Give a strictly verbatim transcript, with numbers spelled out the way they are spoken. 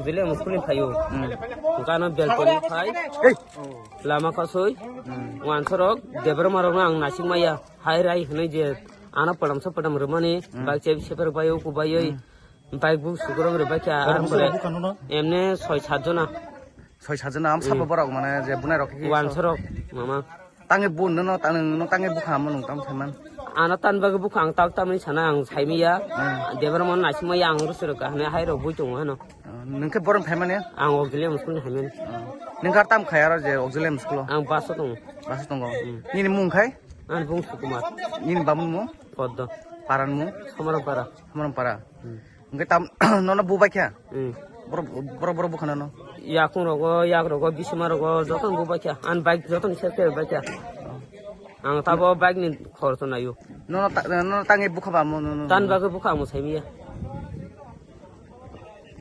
Bile muskuli phaio. Hmm. Gana belkoni phai. Ei. Lama kasoi. Hmm. Wansorok, Debra marok na ang nasik maya. Hai rai hwnwi je ano padam sa padam rwmani. Hmm. Bike chebi seper bayo ku bayoi. Hmm. Bike bu sukurok rwbai kha. Borok ar busa pore. Buka nuno? Emne soi sat jona. Soi sat jona am sabo. Hmm. Borok mane je bunai rok khe. Wansorok, mama. Tangwi bu nono tang, nono tangwi bukha amo nung tam saiman. Ano tan bagwi bukha ang tak tamni sana ang saimiya. Hmm. Debra mon naisima ya ang rusirok kahne hai rok bui tongo hano. Ah, nung khe borom phaimani? Ang Auxilium school ni haiman. Ah. Nung kar tam khai aro je Auxilium school o? Ang bus o tongo. Bus o tongo. Hmm. Nini mung khai? Ang bung Sukumar. Nini bamun mung? Poddo. Paran mung? Somaram para. Somaram para. Hmm. Hwnkhe tam nono bubai kha? Hmm. Borok, borok, borok bwkhano no? Yakung rogo, yak rogo, bisima rogo, jotono bubai kha. An bike jotono sel sel bai kha. Ang tabo bike ni khoroksa naio. Nono ta-, nono tangwi bukha ba mo, nono? Tan bagwi bukha amo saimiya.